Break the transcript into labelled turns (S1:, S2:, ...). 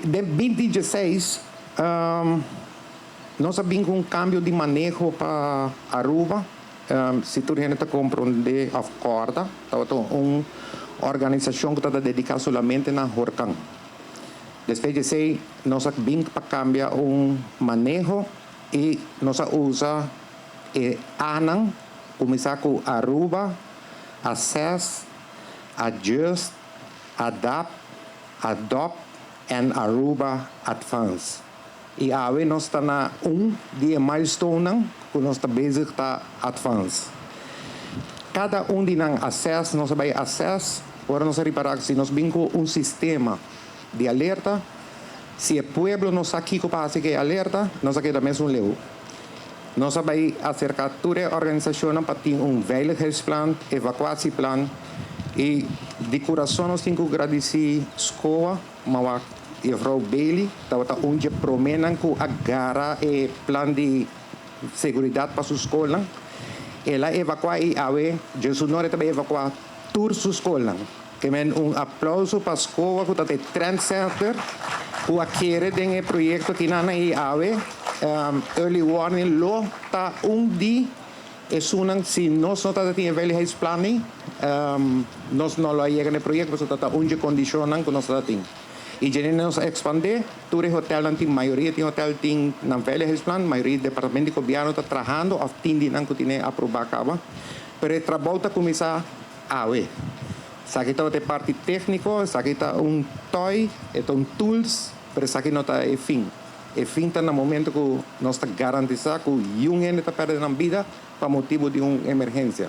S1: Den 2016, nos a bin cu un cambio di maneho pa Aruba. Si tur hende ta comprende of corda, tabata un organisacion cu tabata dedica solamente na horcan. Despues di esey, nos a bin pa cambia un maneho y nos a usa e Anan, cuminsa cu Aruba, Assess, Adjust, Adapt, Adopt and Aruba Advance. Y awe nos ta na un di e milestone cu nos ta bezig, ta Advance. Cada un di nan, Assess, nos a bay assess, ora nos a ripara si nos bin cu un sistema di alerta, si e pueblo no sa kico pa haci cu alerta, nos a keda mes un leu. Nos a bay acerca tur organisacion pa tin un veiligheidsplan, evacuatieplan y di curason nos tin cu gradici SKOA, m'a juffrouw Bailey, tabata un di e promenan cu a gara e plan di seguridad pa su scol. El a evacua y awe, Jesus no tambe evacua tur su scol. Kiermen, un aplauso pa SKOA cu ta trendsetter, cu a kere den e proyecto aki na y awe, early warning lo ta un di esunnan, si nos no ta tin veiligheidsplan, nos no lo yega na e proyecto, ta un di condicionnan cu nos ta tin. Y ya nos a expande, tur hotel tin, mayoria tin hotel tin nan veiligheidsplan, mayoria departamento di gobierno ta trahando, of tin di nan cu tin aproba caba. Pero e trabou ta cuminsa awe. Esaki ta e parti tecnico, esaki ta un toy, ta un tools, pero esaki no ta e fin. E fin ta na momento cu nos ta garantisa cu ningun hende ta perde nan bida pa motibo di un emergencia.